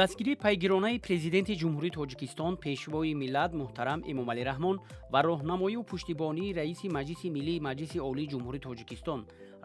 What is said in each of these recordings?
Дастгирии пайгиронаи Президенти Ҷумҳурии Тоҷикистон, Пешвои миллат муҳтарам Эмомалӣ Раҳмон ва роҳнамоию пуштибонии Раиси Маҷлиси Миллии Маҷлиси Олии Ҷумҳурии Тоҷикистон,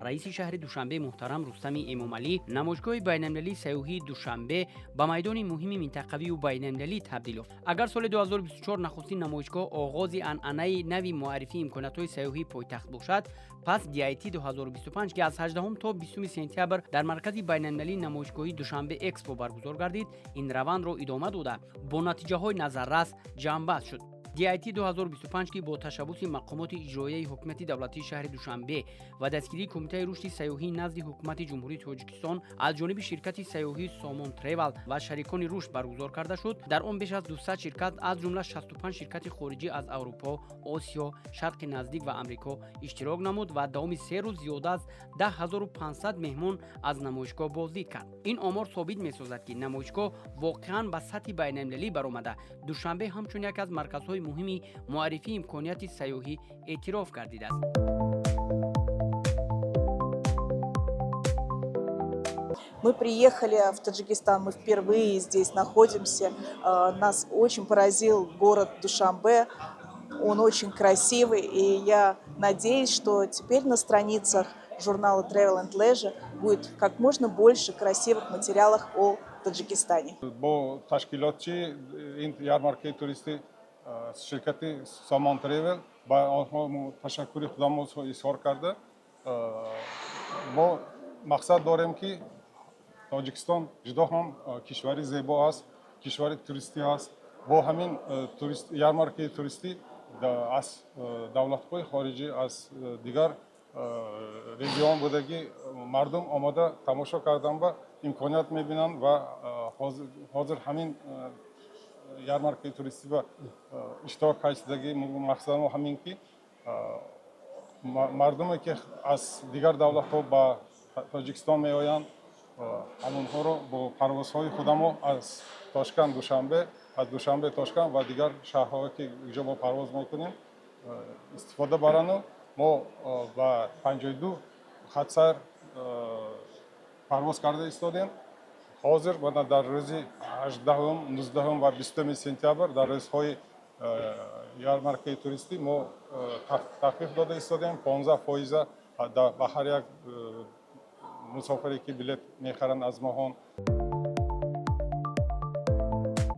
Раиси шаҳри Душанбе муҳтарам Рустами Эмомалӣ, намоишгоҳи байналмилалии сайёҳии Душанбе ба майдони муҳими минтақавию байналмилалӣ табдил ёфт. Агар соли 2024 нахустин намоишгоҳ оғози анъанаи нави муаррифии имкониятҳои сайёҳии пойтахт бошад, пас DIT 2025, ки аз 18 то 20 сентябр дар маркази байналмилалии намоишгоҳии Душанбе Экспо баргузор гардид, ин равандро идома дода, бо натиҷаҳои назаррас ҷамъбаст шуд. DIT 2025, ки бо ташаббуси мақомоти иҷроияи ҳукумати давлатии шаҳри Душанбе ва дастгирии Кумитаи рушди сайёҳии назди Ҳукумати Ҷумҳурии Тоҷикистон аз ҷониби ширкати сайёҳии Сомон Тревал ва шарикони рушд баргузор карда шуд, дар он беш аз 200 ширкат, аз ҷумла 65 ширкати хориҷӣ аз Аврупо, Осиё, Шарқи Наздик ва Амрико иштирок намуд ва давоми 3 рӯз зиёда аз 10 500 меҳмон аз намоишгоҳ боздид кард. Ин омор собит месозад, ки намоишгоҳ воқеан ба сатҳи байналмилалӣ баромада, Душанбе ҳамчун яке аз марказҳои муҳими муаррифии имконияти сайёҳӣ эътироф гардидааст. Мы приехали в Таджикистан, мы впервые здесь находимся. Нас очень поразил город Душанбе. Он очень красивый, и я надеюсь, что теперь на страницах журнала Travel and Leisure будет как можно больше красивых материалов о Таджикистане. Бо ташкилотчи ин ярмаркаи туристӣ, ширкати Сомон Тревел, ба онҳо мо ташаккури худамон изҳор карда, мо мақсад дорем, ки Тоҷикистон ҷудо ҳам кишвари зебо аст, кишвари туристӣ аст. Бо ҳамин ярмаркаи туристӣ аз давлатҳои хориҷӣ, аз дигар регион будагӣ мардум омода тамошо кардан ба имконият мебинанд ва ҳозир ҳамин ярмаркаи туристӣ ба иштирок кардагӣ мақсадамо ҳамин, ки мардуме, ки аз дигар давлатҳо ба Тоҷикистон меоянд, ҳамонҳоро бо парвозҳои худамо аз Тошканд Душанбе, аз Душанбе Тошканд ва дигар шаҳрҳое, ки ҷо мо парвоз мекунем, истифода баранду мо ба 52 хатсайр парвоз карда истодем. Ҳозир мана дар рӯзи 18-ум, 19-ум ва 20-уми сентябр, дар рӯзҳои ярмаркаи туристӣ, мо тахфиф дода истодем 15 фоиза ба ҳар як мусофире, ки билет мехаранд аз моҳон.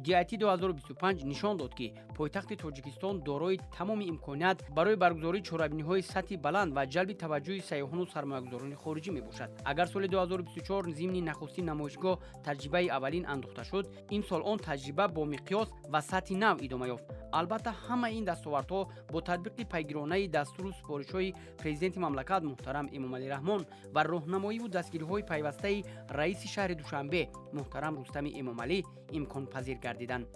DIT 2025 нишон дод, ки пойтахти Тоҷикистон дорои тамоми имконият барои баргузории чорабиниҳои сатҳи баланд ва ҷалби таваҷҷӯҳи сайёҳону сармоягузорони хориҷӣ мебошад. Агар соли 2024 зимни нахустин намоишгоҳ таҷрибаи аввалин андӯхта шуд, имсол он таҷриба бо миқёс ва сатҳи нав идома ёфт. Албатта, ҳамаи ин дастовардҳо бо татбиқи пайгиронаи дастуру супоришҳои Президенти мамлакат муҳтарам Эмомалӣ Раҳмон ва роҳнамоиву дастгириҳои пайвастаи раиси шаҳри Душанбе муҳтарам Рустами Эмомалӣ имконпазир гардиданд.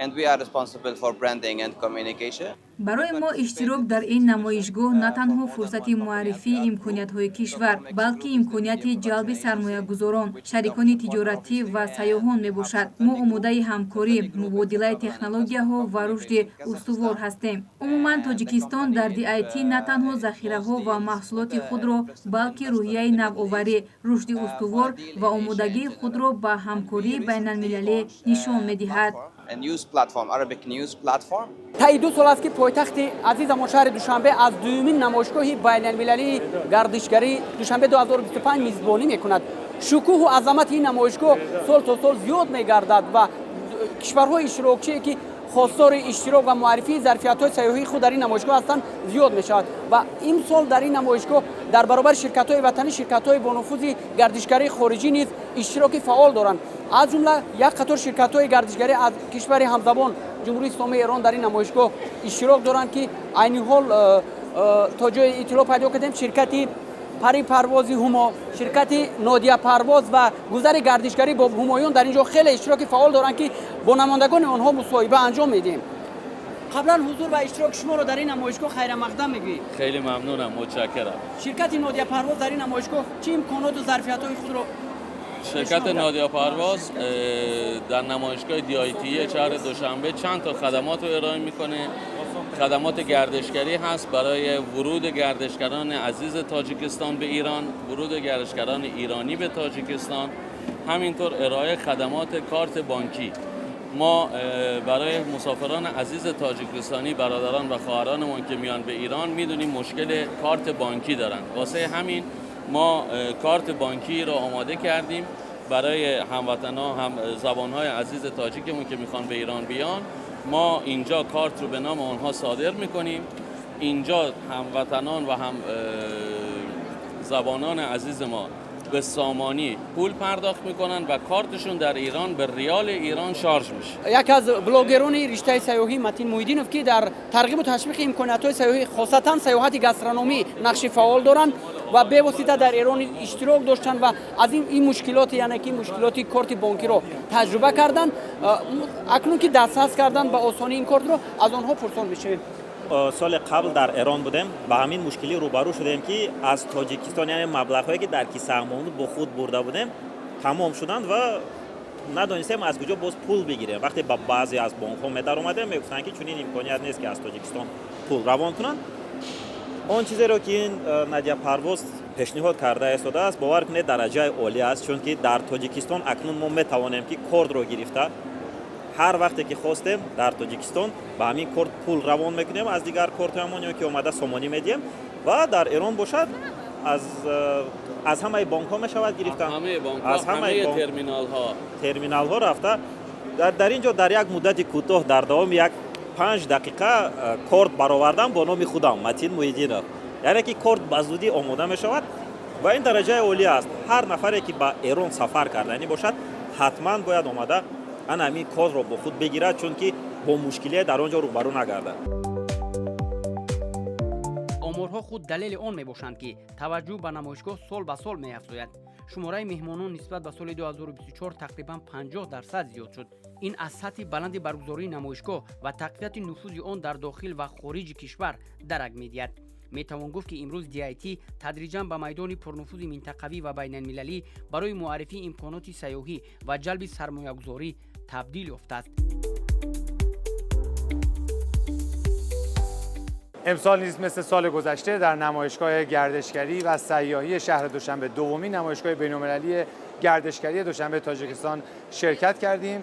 And we are responsible for branding and communication. Барои мо иштирок дар ин намоишгоҳ на танҳо фурсати муаррифии имкониятҳои кишвар, балки имконияти ҷалби сармоягузорон, шарикони тиҷоратӣ ва сайёҳон мебошад. Мо омодаи ҳамкорӣ, мубодилаи технологияҳо ва рушди устувор ҳастем. Умуман, Тоҷикистон дар DIT на танҳо захираҳо ва маҳсулоти худро, балки рӯҳияи навоварӣ, рушди устувор ва омодагии худро ба ҳамкории байналмилалӣ нишон медиҳад. A news platform, Arabic news platform. Таи 2 сол аст, ки пойтахти азизамон шаҳри Душанбе аз дуюмин намоишгоҳи байналмилалии гардишгарӣ Душанбе 2025 мизбонӣ мекунад. Шукӯҳу азамати ин намоишгоҳ сол то сол зиёд мегардад ва кишварҳои иштирокчие, ки хостори иштирок ва муаррифии зарфиятҳои сайёҳии худ дар ин намоишгоҳ ҳастанд, зиёд мешавад. Ва имсол дар ин намоишгоҳ дар баробари ширкатҳои ватанӣ ширкатҳои бонуфузи гардишгарии хориҷӣ низ иштироки фаъол доранд. Аз ҷумла як қатор ширкатҳои гардишгарӣ аз кишвари ҳамзабон, Ҷумҳурии Исломии Эрон, дар ин намоишгоҳ иштирок доранд, ки айни ҳол то ҷои иттилоъ пайдо кардем, ширкати Пари Парвози Ҳумо, ширкати Нодия Парвоз ва Гузари гардишгарӣ бо Ҳумоюн дар ин ҷо хеле иштироки фаъол доранд, ки бо намояндагони онҳо мусоҳиба анҷом медиҳем. Қаблан ҳузур ва иштироки шуморо дар ин намоишгоҳ хайрамақдам мегӯем. خیلی ممنونم، متشکرم. Ширкати Нодия Парвоз дар ин намоишгоҳ чӣ имконоту зарфиятҳои худро شرکت نادیا پرواز در نمایشگاه DIT شهر دوشنبه چند تا خدمات رو ارائه میکنه. خدمات گردشگری هست برای ورود گردشگران عزیز تاجیکستان به ایران، ورود گردشگران ایرانی به تاجیکستان، همینطور ارائه خدمات کارت بانکی. ما برای مسافران عزیز تاجیکستانی، برادران و خواهرانمون که میان به ایران، میدونیم مشکل کارت بانکی دارن. واسه همین ما کارت بانکی رو آماده کردیم برای هموطنها، هم زبانهای عزیز تاجیکمون که میخوان به ایران بیان. ما اینجا کارت رو به نام آنها صادر میکنیم. اینجا هموطنان و هم زبانان عزیز ما به سامانی پول پرداخت میکنن و کارتشون در ایران به ریال ایران شارژ میشه. Яке аз блогерони риштаи сайёҳӣ Матин Муҳиддинов, ки дар тарғибу ташвиқи имкониятҳои сайёҳӣ, хосатан сайёҳати гастрономӣ, нақши фаъол доранд ва бевосита дар Эрон иштирок доштанд ва аз ин мушкилоти, яъне ки мушкилоти корти бонкиро таҷриба карданд, акнун ки дастрас кардан ба осонӣ ин кортро, аз онҳо пурсон мешавем. Соли қабл дар Эрон будем, ба ҳамин мушкилӣ рӯбарӯ шудем, ки аз Тоҷикистон, яъне маблағҳое ки дар кисаамон бо худ бурда будем, тамом шуданд ва надонистем, аз куҷо боз пул бигирем. Вақте ба баъзе аз бонкҳо медаромадем, мегуфтанд, ки чунин имконият нест, ки аз Тоҷикистон пул равон кунанд. Он чизеро ки ин Надия Парвоз пешниҳод карда истодааст, бовар кунед, дараҷаи олӣ аст, чунки дар Тоҷикистон акнун мо метавонем, ки кортро гирифта, ҳар вақте ки хостем, дар Тоҷикистон ба ҳамин корт пул равон мекунем аз дигар кортҳоямон ё ки омада сомонӣ медиҳем ва дар Эрон бошад, аз ҳамаи бонкҳо мешавад гирифтан. Аз ҳамаи терминалҳо. Терминалҳо рафта, дар ин ҷо дар як муддати кӯтоҳ, дар давоми як 5 дақиқа корт баровардан бо номи худам Матин Муҳиддинов, яъне ки корт ба зудӣ омода мешавад ва ин дараҷаи олӣ аст. Ҳар нафаре ки ба Эрон сафар карданӣ бошад, ҳатман бояд омада ана ҳамин кортро бо худ бигирад, чунки бо мушкилие дар он ҷо рӯбарӯ нагардад. Оморҳо худ далели он мебошанд, ки таваҷҷӯҳ ба намоишгоҳ сол ба сол меафзояд. Шумораи меҳмонон нисбат ба соли 2024 тақрибан 50% зиёд шуд. Ин аз сатҳи баланди баргузории намоишгоҳ ва тақвияти нуфузи он дар дохил ва хориҷи кишвар дарак медиҳад. Метавон гуфт, ки имрӯз DIT тадриҷан ба майдони пурнуфузи минтақавӣ ва байналмилалӣ барои муаррифии имконоти сайёҳӣ ва ҷалби сармоягузорӣ табдил ёфтааст. امسال نیز مثل سال گذشته در نمایشگاه گردشگری و سیاحی شهر دوشنبه، دومین نمایشگاه بین‌المللی گردشگری دوشنبه تاجیکستان شرکت کردیم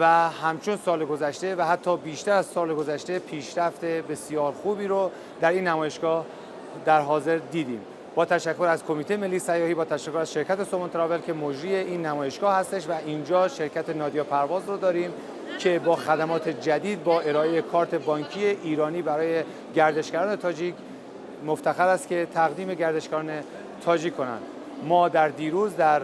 و همچون سال گذشته و حتی بیشتر از سال گذشته پیشرفت بسیار خوبی رو در این نمایشگاه در حاضر دیدیم. با تشکر از کمیته ملی سیاحی، با تشکر از شرکت سومون تراول که مجری این نمایشگاه هستش و اینجا شرکت نادیا پرواز رو داریم که با خدمات جدید، با ارائه کارت بانکی ایرانی برای گردشگران تاجیک، مفتخر است که تقدیم گردشگران تاجیک کنند. ما در دیروز در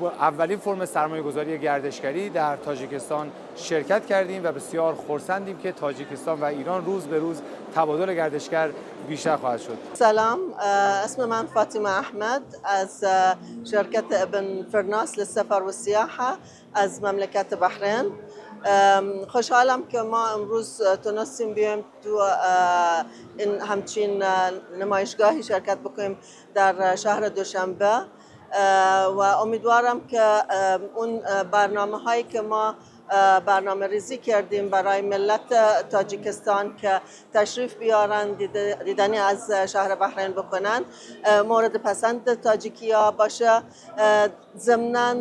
اولین فرم سرمایه گذاری گردشگری در تاجیکستان شرکت کردیم و بسیار خرسندیم که تاجیکستان و ایران روز به روز تبادل گردشگر بیشتر خواهد شد. سلام، اسم من فاطمة أحمد از شركة ابن فرناس للسفر والسياحة از مملكة بحرين. خوشحالم که ما امروز تونستیم بیایم تو این همچین نمایشگاهی شرکت بکنیم در شهر دوشنبه و امیدوارم که اون برنامه هایی که ما برنامه ریزی کردیم برای ملت تاجیکستان که تشریف بیارن، دیدنی از شهر بحرین بکنن، مورد پسند تاجیکیا باشه. ضمنا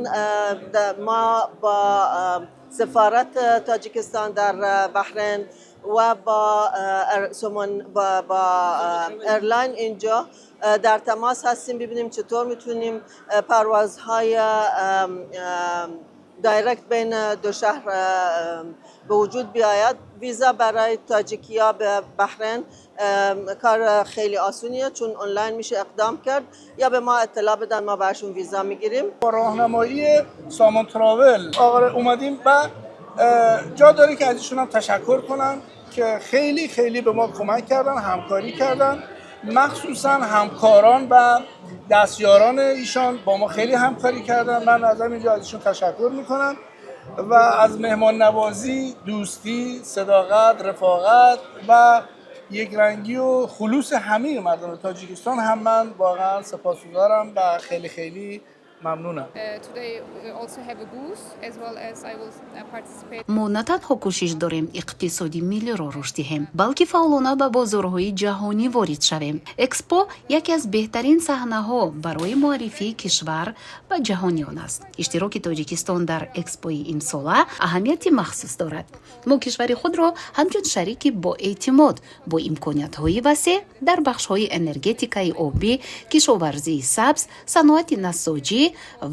ما با سفارت تاجیکستان در بحرین و با airline اینجا در تماس هستیم، ببینیم چطور میتونیم پروازهای direct بین دو شهر به وجود بیاید. ویزا برای تاجیکیا به بحرین کار خیلی آسونیه، چون آنلاین میشه اقدام کرد یا به ما اطلاع بدن، ما براشون ویزا میگیریم. با راهنمایی سامان تراول آقا اومدیم و جا داره که از ایشون هم تشکر کنم که خیلی خیلی به ما کمک کردن، همکاری کردن. مخصوصا همکاران و دستیاران ایشان با ما خیلی همکاری کردن. من از اینجا از ایشون تشکر میکنم و از مهمان نوازی، دوستی، صداقت، رفاقت و یک رنگی و خلوص همه مردم تاجیکستان هم من واقعا سپاسگزارم و خیلی خیلی ممنونم. Мо на танҳо кӯшиш дорем иқтисоди миллиро рушд диҳем, балки фаъолона ба бозорҳои ҷаҳонӣ ворид шавем. Экспо яке аз беҳтарин саҳнаҳо барои муаррифии кишвар ба ҷаҳониён аст. Иштироки Тоҷикистон дар экспои имсола аҳамияти махсус дорад. Мо кишвари худро ҳамчун шарики боэътимод бо имкониятҳои васеъ дар бахшҳои энергетикаи обӣ, кишоварзии сабз, саноати насоҷӣ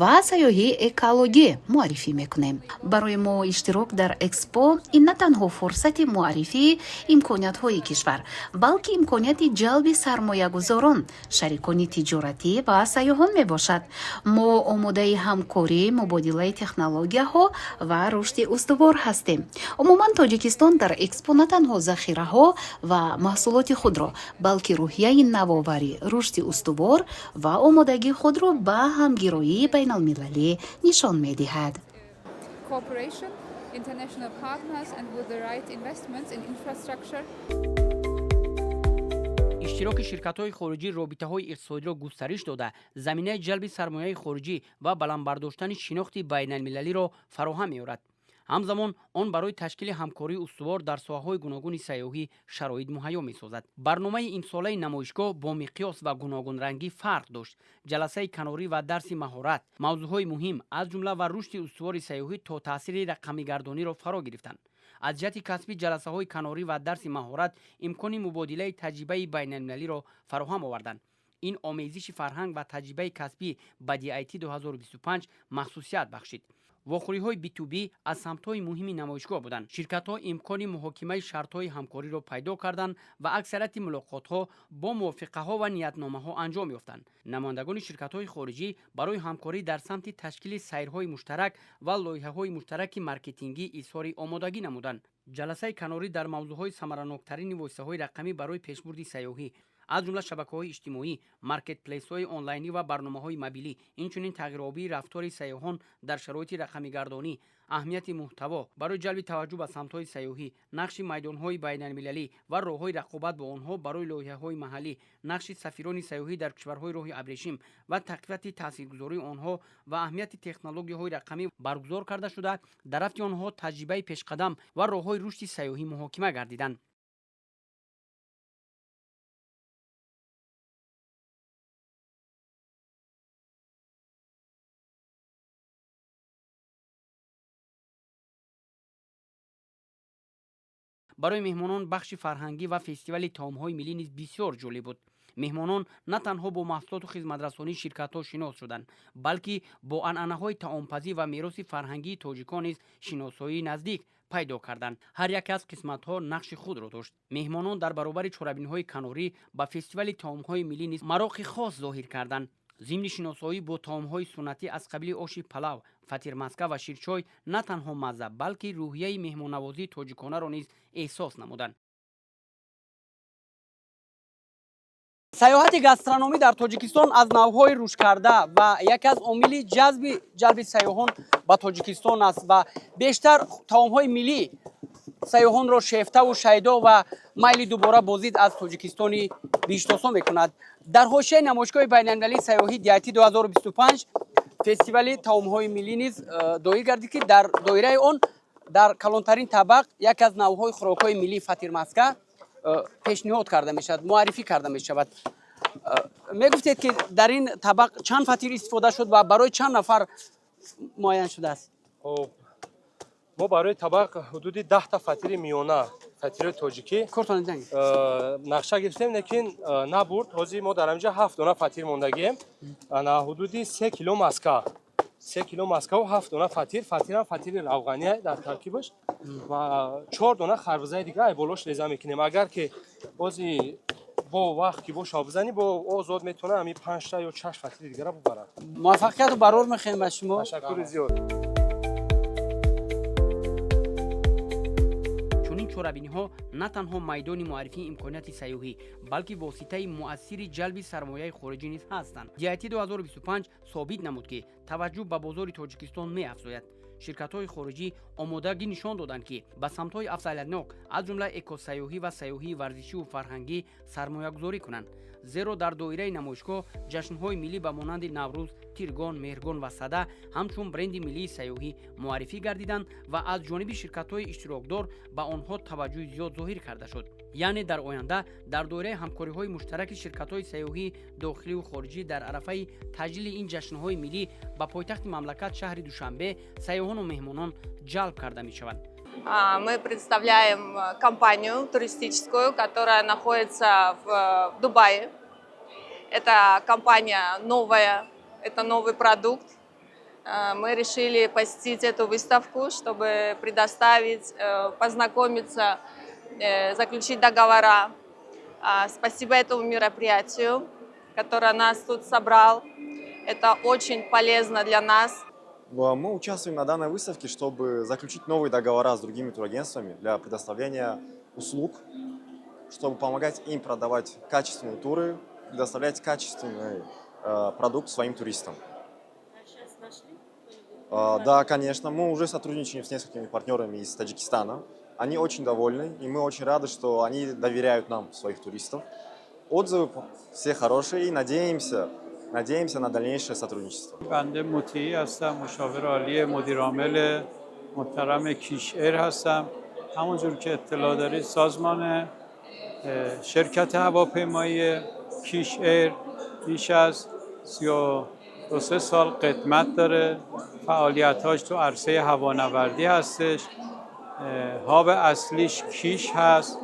ва сайёҳии экологӣ муаррифӣ мекунем. Барои мо иштирок дар экспо ин на танҳо фурсати муаррифии имкониятҳои кишвар, балки имконияти ҷалби сармоягузорон, шарикони тиҷоратӣ ва сайёҳон мебошад. Мо омодаи ҳамкорӣ, мубодилаи технологияҳо ва рушди устувор ҳастем. Умуман, Тоҷикистон дар экспо на танҳо захираҳо ва маҳсулоти худро, балки рӯҳияи навоварӣ, рушди устувор ва омодагии худро ба ҳамгироии байналмилалӣ нишон медиҳад. Cooperation, international partners and with the right investments in infrastructure. Иштироки ширкатҳои хориҷӣ робитаҳои иқтисодиро густариш дода, заминаи ҷалби сармояи хориҷӣ ва баланд бардоштани шинохти байналмилалиро фароҳам меорад. Ҳамзамон он барои ташкили ҳамкории устувор дар соҳаҳои гуногуни сайёҳӣ шароит муҳайё месозад. Барномаи имсолаи намоишгоҳ бо миқёс ва гуногунрангӣ фарқ дошт. Ҷаласаи канорӣ ва дарси маҳорат мавзӯъҳои муҳим, аз ҷумла ва рушди устувори сайёҳӣ то таъсири рақамигардониро фаро гирифтанд. Аз ҷиҳати касбӣ ҷаласаҳои канорӣ ва дарси маҳорат имкони мубодилаи таҷрибаи байналмилалиро фароҳам оварданд. Ин омезиши фарҳанг ва таҷрибаи касбӣ ба DIT 2025 махсусият бахшид. Вохӯриҳои B2B аз самтҳои муҳими намоишгоҳ буданд. Ширкатҳо имкони муҳокимаи шартҳои ҳамкориро пайдо карданд ва аксарияти мулоқотҳо бо мувофиқаҳо ва ниятномаҳо анҷом ёфтанд. Намояндагони ширкатҳои хориҷӣ барои ҳамкорӣ дар самти ташкили сайрҳои муштарак ва лоиҳаҳои муштараки маркетингӣ изҳори омодагӣ намуданд. Ҷаласаи канорӣ дар мавзӯъҳои самараноктарини воситаҳои рақамӣ барои пешбурди сайёҳӣ, аз ҷумла шабакаҳои иҷтимоӣ, маркетплейсҳои онлайнӣ ва барномаҳои мобилӣ, инчунин тағйиробии рафтори сайёҳон дар шароити рақамигардонӣ, аҳамияти муҳтаво барои ҷалби таваҷҷӯҳ ба самтҳои сайёҳӣ, нақши майдонҳои байналмилалӣ ва роҳҳои рақобат бо онҳо барои лоиҳаҳои маҳаллӣ, нақши сафирони сайёҳӣ дар кишварҳои роҳи абрешим ва тақвияти таъсиргузории онҳо ва аҳамияти технологияҳои рақамӣ баргузор карда шуда, дар рафти онҳо таҷрибаи пешқадам ва роҳҳои рушди сайёҳӣ муҳокима гардиданд. Барои меҳмонон бахши фарҳангӣ ва фестивали таомҳои миллӣ низ бисёр ҷолиб буд. Меҳмонон на танҳо бо маҳсулоту хизматрасонии ширкатҳо шинос шуданд, балки бо анъанаҳои таомпазӣ ва мероси фарҳангии тоҷикон низ шиносоии наздик пайдо карданд. Ҳар яке аз қисматҳо нақши худро дошт. Меҳмонон дар баробари чорабиниҳои канорӣ ба фестивали таомҳои миллӣ низ мароқи хос зоҳир карданд. Зимни шиносоӣ бо таомҳои суннатӣ аз қабили оши палав, фатирмаска ва ширчой на танҳо мазза, балки рӯҳияи меҳмоннавозии тоҷиконаро низ эҳсос намуданд. Сайёҳати гастрономӣ дар Тоҷикистон аз навъҳои рушдкарда ва яке аз омили ҷалби сайёҳон ба Тоҷикистон аст ва бештар таомҳои миллӣ сайёҳонро шефтаву шайдо ва майли дубора боздид аз Тоҷикистони биҳиштосо мекунад. Дар ҳошияи намоишгоҳи байналмилалии сайёҳӣ DIT 2025 фестивали таомҳои миллӣ низ доир гардид, ки дар доираи он дар калонтарин табақ яке аз навъҳои хӯрокҳои миллӣ, фатирмаска, пешниҳод карда мешавад, муаррифӣ карда мешавад. Мегуфтед, ки дар ин табақ чанд фатир истифода шуд ва барои чанд нафар муайян шудааст? Хоб, мо барои табақ ҳудуди 10-та фатири миёна, фатири тоҷикӣ нақша гирифтем, лекин набурд. Ҳозир мо дар ҳаминҷа ҳафт дона фатир мондагием. Ана ҳудуди 3 кило маска, 3 кило маскаву ҳафт дона фатир. Фатирам фатири равғания дар таркибаш ва чор дона харбузаи дига ай болош реза мекунем. Агар ки бози бо вақт ки боша бизанӣ, бо озод метавона ҳамин панҷта ё шаш фатири дигара бубарад. Муваффақияту барор мехоҳем ба шумо. Ташаккури зиёд. Чунин чорабиниҳо на танҳо майдони муаррифии имконияти сайёҳӣ, балки воситаи муассири ҷалби сармояи хориҷӣ низ ҳастанд. DIT 2025 собит намуд, ки таваҷҷӯҳ ба бозори Тоҷикистон меафзояд. Ширкатҳои хориҷӣ омодагӣ нишон доданд, ки ба самтҳои афзалиятнок, аз ҷумла экосайёҳӣ ва сайёҳии варзишиву фарҳангӣ, сармоягузорӣ кунанд, зеро дар доираи намоишгоҳ ҷашнҳои миллӣ ба монанди Наврӯз Тиргон, Меҳргон ва Сада ҳамчун бренди миллии сайёҳӣ муаррифӣ гардиданд ва аз ҷониби ширкатҳои иштирокдор ба онҳо таваҷҷӯҳи зиёд зоҳир карда шуд. Яъне дар оянда дар доираи ҳамкориҳои муштараки ширкатҳои сайёҳии дохиливу хориҷӣ дар арафаи таҷлили ин ҷашнҳои миллӣ ба пойтахти мамлакат, шаҳри Душанбе, сайёҳону меҳмонон ҷалб карда мешаванд. Мы представляем компанию туристическую, которая находится в Дубае. Это компания новая, это новый продукт. Мы решили посетить эту выставку, чтобы предоставить, познакомиться, заключить договора. Спасибо этому мероприятию, которое нас тут собрал. Это очень полезно для нас. Мы участвуем на данной выставке, чтобы заключить новые договора с другими турагентствами для предоставления услуг, чтобы помогать им продавать качественные туры, предоставлять качественный продукт своим туристам. А сейчас нашли? Да, конечно, мы уже сотрудничаем с несколькими партнерами из Таджикистана. Они очень довольны, и мы очень рады, что они доверяют нам своих туристов. Отзывы все хорошие, и надеемся на дальнейшее сотрудничество. بنده مطیعی هستم، مشاور عالی مدیرعامل محترم کیش ایر هستم. همونجور که اطلاع دارید، سازمان شرکت هواپیمایی کیش ایر بیش از 32 سال قدمت داره. فعالیتاش تو عرصه هوانوردی هستش. hub اصلیش کیش هست.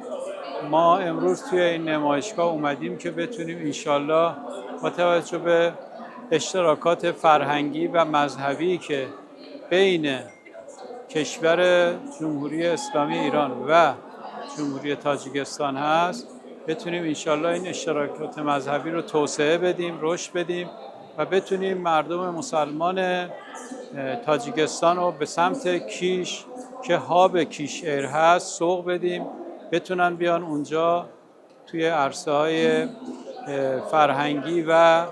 ما امروز توی این نمایشگاه اومدیم که بتونیم انشالله با توجه به اشتراکات فرهنگی و مذهبی که بین کشور جمهوری اسلامی ایران و جمهوری تاجیکستان هست، بتونیم انشالله این اشتراکات مذهبی رو توسعه بدیم، رشد بدیم و بتونیم مردم مسلمان تاجیکستان رو به سمت کیش که hub کیش ایر هست سوق بدیم، بتونن بیان اونجا توی عرصه های فرهنگی و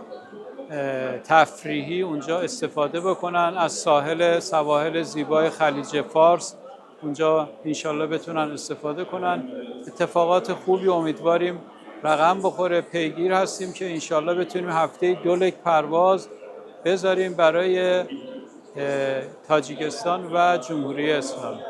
تفریحی اونجا استفاده بکنن، از ساحل سواحل زیبای خلیج فارس اونجا انشالله بتونن استفاده کنن. اتفاقات خوبی امیدواریم رقم بخوره. پیگیر هستیم که انشالله بتونیم هفته دو leg پرواز بذاریم برای تاجیکستان و جمهوری اسلامی.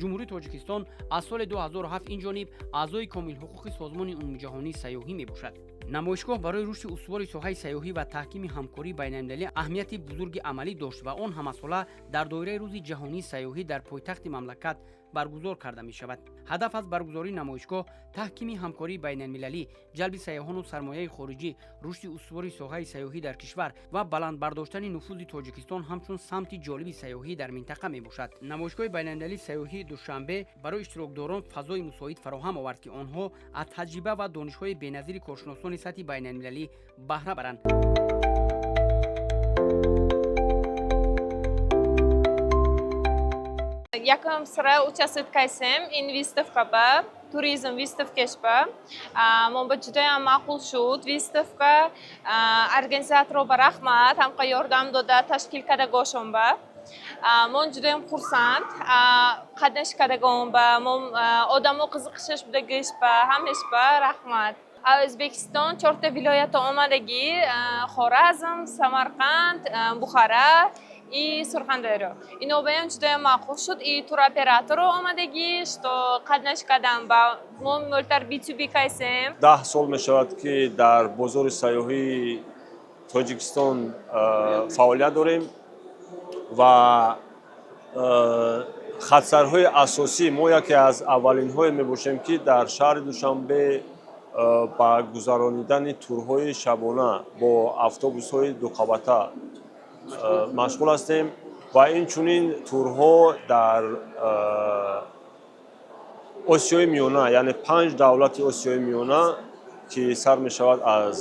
Ҷумҳурии Тоҷикистон аз соли 2007 ин ҷониб аъзои комилҳуқуқи Созмони умумиҷаҳонии сайёҳӣ мебошад. Намоишгоҳ барои рушди устувори соҳаи сайёҳӣ ва таҳкими ҳамкории байналмилалӣ аҳамияти бузурги амалӣ дошт ва он ҳамасола дар доираи Рӯзи ҷаҳонии сайёҳӣ дар пойтахти мамлакат баргузор карда мешавад. Ҳадаф аз баргузории намоишгоҳ таҳкими ҳамкории байналмилалӣ, ҷалби сайёҳону сармояи хориҷӣ, рушди устувори соҳаи сайёҳӣ дар кишвар ва баланд бардоштани нуфузи Тоҷикистон ҳамчун самти ҷолиби сайёҳӣ дар минтақа мебошад. Намоишгоҳи байналмилалии сайёҳии Душанбе барои иштирокдорон фазои мусоид фароҳам овард, ки онҳо аз таҷриба ва донишҳои беназири коршиносони сатҳи байналмилалӣ баҳра баранд. Якум сра участвовать кайсем ин выставка ба туризм выставка шба. Мо ба ҷудоям маъқул шуд выставка. Организаторо ба раҳмат, ҳамқа ёрдам дода ташкил кардагошон ба. Мон ҷудоям хурсанд қаднаш кардагон ба мо, одамо қизиқишаш будагиш ба, ҳамеш ба раҳмат. Ӯзбекистон чорта вилоята омадагӣ: Хоразм, Самарқанд, Бухара и Сурхандарё. Ино баям ҷудоям маъқул шуд. И туроператоро омадагӣ, что қаднаш кардам ба мо мӯлтар B2B кайсем. 10 сол мешавад, ки дар бозори сайёҳии Тоҷикистон фаъолият дорем ва хатсайрҳои асосӣ мо яке аз аввалинҳое мебошем, ки дар шаҳри Душанбе ба гузаронидани турҳои шабона бо автобусҳои дуқабата машғул ҳастем ва инчунин турҳо дар Осиёи Миёна, яъне панҷ давлати Осиёи Миёна, ки сар мешавад аз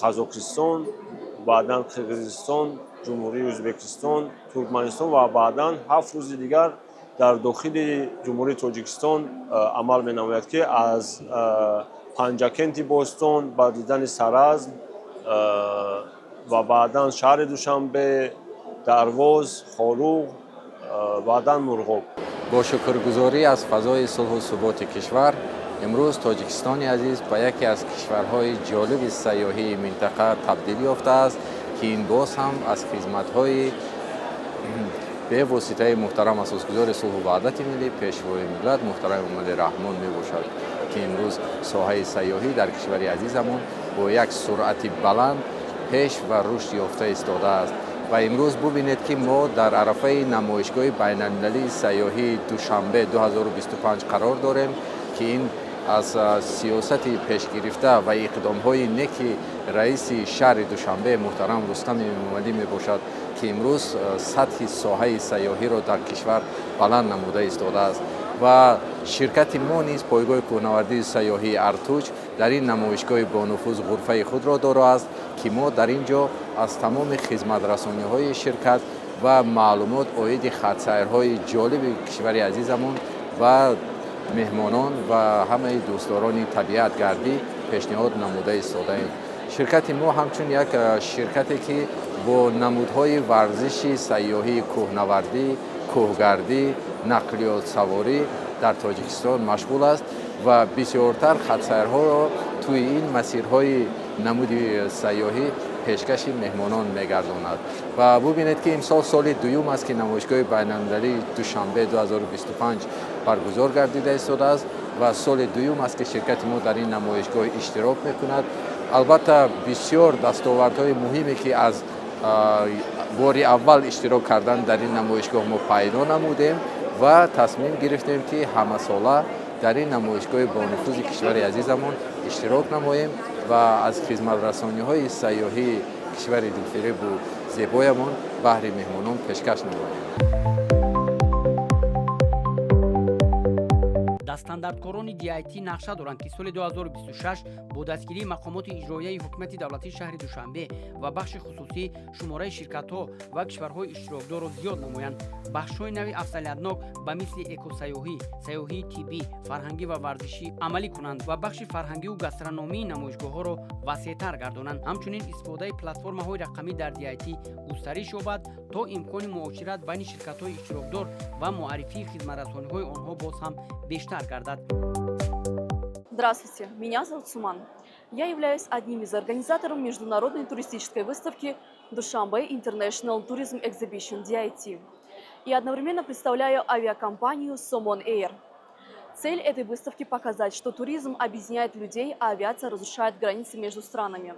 Қазоқистон, баъдан Қирғизистон, Ҷумҳурии Ӯзбекистон, Туркманистон ва баъдан 7 рӯзи дигар дар дохили Ҷумҳурии Тоҷикистон амал менамояд, ки аз Панҷакенти бостон ба дидани Саразм ва баъдан шаҳри Душанбе, Дарвоз, Хоруғ, баъдан Мурғоб. Бо шукргузорӣ аз фазои сулҳу суботи кишвар, имрӯз Тоҷикистони азиз ба яке аз кишварҳои ҷолиби сайёҳии минтақа табдил ёфтааст, ки Ки ин боз ҳам аз хизматҳои бевоситаи муҳтарам асосгузори сулҳу ваҳдати миллӣ, пешвои миллат муҳтарам Эмомалӣ Раҳмон мебошад, ки имрӯз соҳаи сайёҳӣ дар кишвари азизамон бо як суръати баланд пеш ва рушд ёфта истодааст. Ва имрӯз бубинед, ки мо дар арафаи намоишгоҳи байналмилалии сайёҳии Душанбе 2025 қарор дорем, ки ин аз сиёсати пешгирифта ва иқдомҳои неки раиси шаҳри Душанбе муҳтарам Рустами Эмомалӣ мебошад, ки имрӯз сатҳи соҳаи сайёҳиро дар кишвар баланд намуда истодааст. Ва ширкати мо низ, пойгоҳи кӯҳнавардии сайёҳии Артуч, дар ин намоишгоҳи бонуфуз ғурфаи худро доро аст, ки мо дар ин ҷо аз тамоми хизматрасониҳои ширкат ва маълумот оиди хатсайрҳои ҷолиби кишвари азизамон ва меҳмонон ва ҳамаи дӯстдорони табиатгардӣ пешниҳод намуда истодаем. Ширкати мо ҳамчун як ширкате, ки бо намудҳои варзиши сайёҳии кӯҳнавардӣ, кӯҳгардӣ, нақлиётсаворӣ дар Тоҷикистон машғул аст ва бисёртар хатсайрҳоро тӯи ин масирҳои намуди сайёҳӣ пешкаши меҳмонон мегардонад. Ва бубинед, ки имсол соли дуюм аст, ки намоишгоҳи байналмилалии Душанбе 2025 баргузор гардида истодааст ва соли дуюм аст, ки ширкати мо дар ин намоишгоҳ иштирок мекунад. Албатта, бисёр дастовардҳои муҳиме, ки аз бори аввал иштирок кардан дар ин намоишгоҳ мо пайдо намудем ва тасмим гирифтем, ки ҳамасола дар ин намоишгоҳи бонуфузи кишвари азизамон иштирок намоем ва аз хизматрасониҳои сайёҳии кишвари дилфиребу зебоямон баҳри меҳмонон пешкаш намоем. Дастандарткорони DIT нақша доранд, ки соли 2026 бо дастгирии мақомоти иҷроияи ҳукумати давлатии шаҳри Душанбе ва бахши хусусӣ шумораи ширкатҳо ва кишварҳои иштирокдорро зиёд намоянд, бахшҳои нави афзалиятнок ба мисли экосайёҳӣ, сайёҳии тиббӣ, фарҳангӣ ва варзишӣ амалӣ кунанд ва бахши фарҳангиву гастрономии намоишгоҳҳоро васеътар гардонанд. Ҳамчунин, истифодаи платформаҳои рақамӣ дар DIT густариш ёбад, то имкони муошират байни ширкатҳои иштирокдор ва муаррифии хизматрасониҳои онҳо боз ҳам бештар гардад. Здравствуйте, меня зовут Суман. Я являюсь одним из организаторов международной туристической выставки Душанбе International Tourism Exhibition DIT и одновременно представляю авиакомпанию Somon Air. Цель этой выставки – показать, что туризм объединяет людей, а авиация разрушает границы между странами.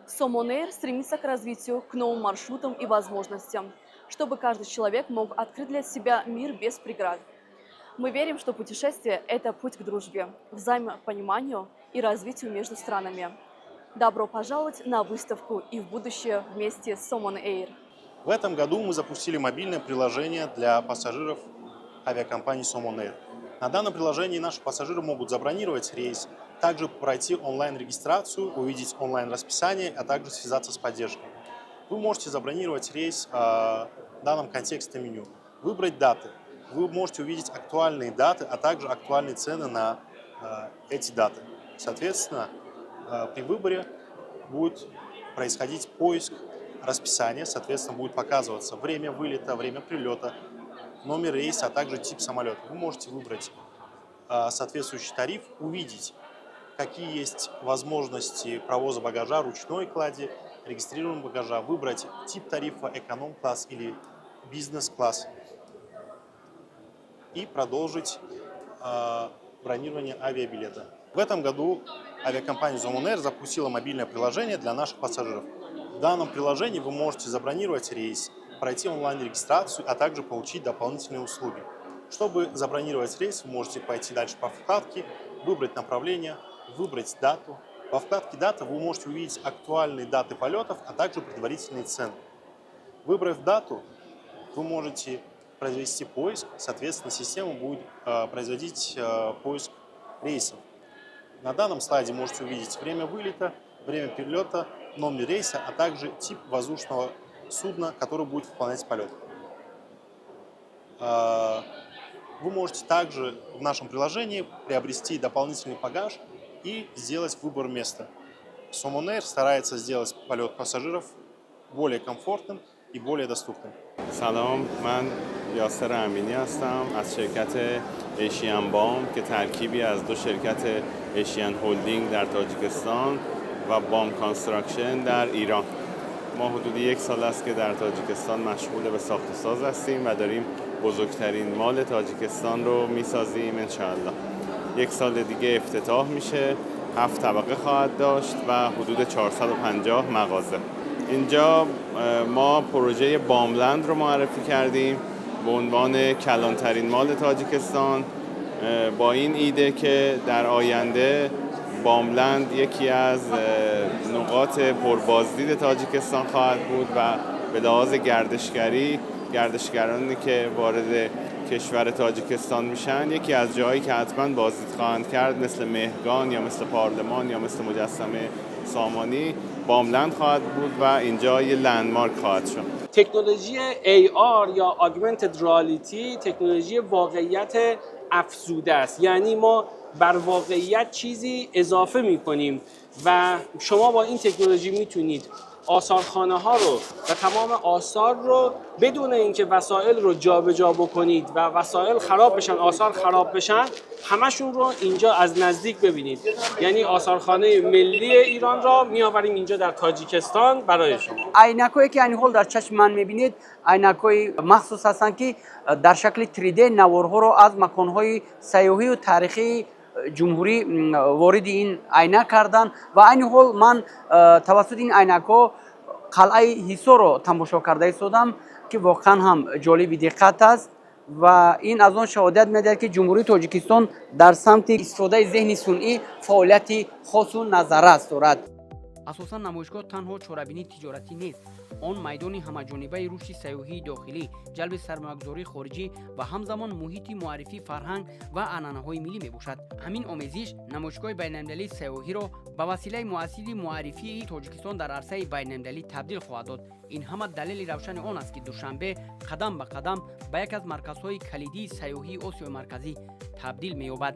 Somon Air стремится к развитию, к новым маршрутам и возможностям, чтобы каждый человек мог открыть для себя мир без преград. Мы верим, что путешествие – это путь к дружбе, взаимопониманию и развитию между странами. Добро пожаловать на выставку и в будущее вместе с Somon Air. В этом году мы запустили мобильное приложение для пассажиров авиакомпании Somon Air. На данном приложении наши пассажиры могут забронировать рейс, также пройти онлайн-регистрацию, увидеть онлайн-расписание, а также связаться с поддержкой. Вы можете забронировать рейс в данном контекстном меню, выбрать даты. Вы можете увидеть актуальные даты, а также актуальные цены на эти даты. Соответственно, при выборе будет происходить поиск расписания, соответственно, будет показываться время вылета, время прилета, номер рейса, а также тип самолета. Вы можете выбрать соответствующий тариф, увидеть, какие есть возможности провоза багажа, ручной клади, регистрируемого багажа, выбрать тип тарифа эконом-класс или бизнес-класс и продолжить бронирование авиабилета. В этом году авиакомпания Somon Air запустила мобильное приложение для наших пассажиров. В данном приложении вы можете забронировать рейс, пройти онлайн-регистрацию, а также получить дополнительные услуги. Чтобы забронировать рейс, вы можете пойти дальше по вкладке, выбрать направление, выбрать дату. Во вкладке «Дата» вы можете увидеть актуальные даты полетов, а также предварительные цены. Выбрав дату, вы можете произвести поиск, соответственно, система будет производить поиск рейсов. На данном слайде можете увидеть время вылета, время перелета, номер рейса, а также тип воздушного судна, который будет выполнять полет. Вы можете также в нашем приложении приобрести дополнительный багаж и сделать выбор места. Somon Air старается сделать полет пассажиров более комфортным и более доступным. سلام، من یاسر امینی هستم از شرکت Asian بام که ترکیبی از دو شرکت Asian Holding در تاجیکستان و بام Construction در ایران. ما حدود یک سال است که در تاجیکستان مشغول به ساخت و ساز هستیم و داریم بزرگترین mall تاجیکستان رو میسازیم انشاءالله. یک سال دیگه افتتاح میشه، 7 طبقه خواهد داشت و حدود 450 مغازه. اینجا ما پروژه باملند رو معرفی کردیم به عنوان کلانترین mall تاجیکستان، با این ایده که در آینده باملند یکی از نقاط پربازدید تاجیکستان خواهد بود و به لحاظ گردشگری گردشگرانی که وارد کشور تاجیکستان میشن یکی از جاهایی که حتما بازدید خواهند کرد مثل مهرگان یا مثل پارلمان یا مثل مجسمه سامانی باملند خواهد بود و اینجا یه landmark خواهد شد. تکنولوژی AR یا Augmented Reality تکنولوژی واقعیت افزوده است، یعنی ما بر واقعیت چیزی اضافه میکنیم و شما با این تکنولوژی میتونید آثارخانه ها رو و تمام آثار رو بدون اینکه وسایل رو جابجا بکنید و وسایل خراب بشن، آثار خراب بشن، همشون رو اینجا از نزدیک ببینید. یعنی آثارخانه ملی ایران را میآوریم اینجا در تاجیکستان برای شما. عینکایی که ҳол дар чашми ман мебинед айнакҳои махсус ҳастанд ки дар шакли 3D наворҳоро аз маконҳои сайёҳию таърихии ҷумҳурӣ вориди ин айнак карданд ва айни ҳол ман тавассути ин айнакҳо қалъаи Ҳисорро тамошо карда истодам ки воқеан ҳам ҷолиби диққат аст ва ин аз он шаҳодат медиҳад ки Ҷумҳурии Тоҷикистон дар самти истифодаи зеҳни сунъӣ фаъолияти хосу назаррас дорад. Асосан намоишгоҳ танҳо чорабинии тиҷоратӣ нест. Он майдони ҳамаҷонибаи рушди сайёҳии дохилӣ, ҷалби сармоягузории хориҷӣ ва ҳамзамон муҳити муаррифии фарҳанг ва анъанаҳои миллӣ мебошад. Ҳамин омезиш намоишгоҳи байналмилалии сайёҳиро ба василаи муассири муаррифии Тоҷикистон дар арсаи байналмилалӣ табдил хоҳад дод. Ин ҳама далели равшани он аст, ки Душанбе қадам ба қадам ба як аз марказҳои калидии сайёҳии Осиёи Марказӣ табдил меёбад.